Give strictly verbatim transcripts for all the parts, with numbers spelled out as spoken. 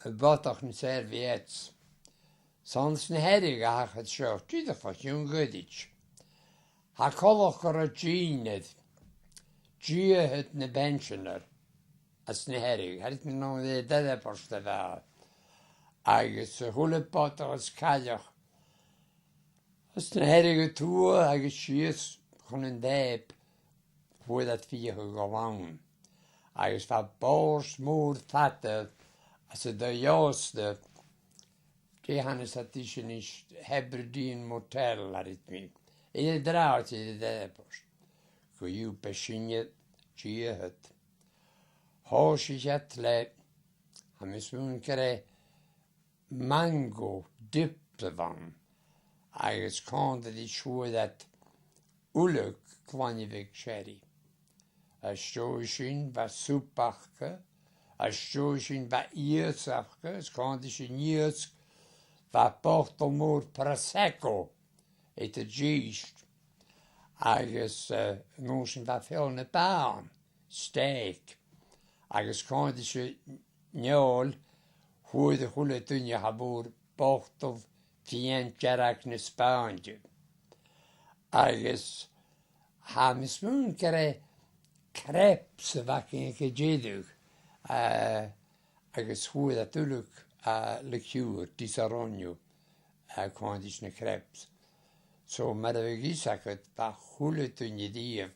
am bodach na serviettes. 'S ann às na Hearadh a thachair seo, dìreach bho chionn ghoirid. Tha coltach gun robh dìnnear, dìreach na pensioner às na Hearadh, tha mi an dòchas gur e Dadabeart a bh' ann. Agus a h-uile bodach is cailleach às na Hearadh a Tuath agus sìos chun an Dàib, fhuair iad fiachail gu làn. Agus bha bòrd mòr fada às an taigh-òsta, dè th' ann, is iad sin is Hebridean Motel, a rèir mi. Air an t-sràid air an Dadabeart. Co-dhiù, b' e sinne dìreach. Thòisich iad le, tha mi a' smaoineachadh gur e mango dip a bh' ann, agus còmhla ris fhuair iad uile glainne bheag sherry. Às dèidh sin bha sùp aca, às dèidh sin bha iasg aca, is còmhla ris an iasg bha botal mòr Prosecco eadar dithis, agus, eh, an uair sin bha feòil na bàn, steak, agus còmhla ris an fheòil, fhuair a h-uile duine, tha mi a' smaoineachadh, botal fìon dearg na Spàinne. Agus tha mi a' smaoineachadh gur e crêpes a bh' againn aig an deireadh, eh, agus fhuair iad uile, eh, liqueur, Disaronno, eh, còmhla ris na crêpes. So, mar a bhiodh fios agad, bha a h-uile duine a-riamh,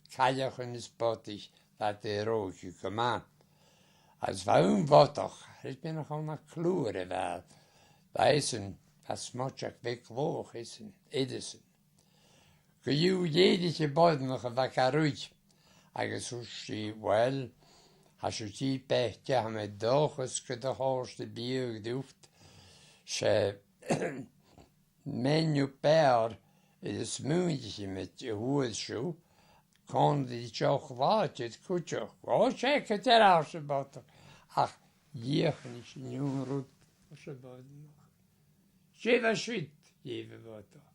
cailleachan is bodaich, bha iad air òrdachadh gu math. Agus bha aon bhodach, chan eil mi cinnteach an e cluair a bh' ann, bha esan, bha smoiteag bheag luath esan, Edison. Co-dhiù, dh'èirich am boireannach a bha ga ruith, agus thuirt i, "Uill, tha seo a' tighinn beò, tha mi an dòchas gun do chòrd am biadh riut, 's e menu bar a smaoinich mi a fhuair sibh, còmhla ri deoch làidir cuideachd." "Ò, 's e, gu dearbh," ars am bodach. "Ach dh'fheuch mi sin an aon rud," ars am boireannach. "Dè bha siud?" dh'èigh am bodach.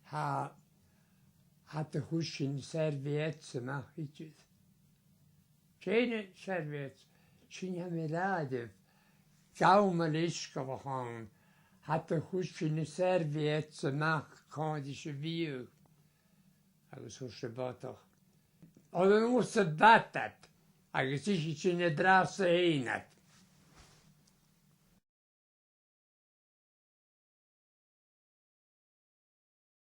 "Tha, tha iad a' cur na serviettes a-mach idir." "Dè na serviettes?" "Sin a tha mi ag ràdh, gabh mo leisgeul, a Sheumais, tha iad a' cur na serviettes a-mach còmhla ris a' bhiadh." Agus thuirt am bodach, "An uair sin bha iad, agus dh'ith sinn an-dràsta fhèin iad."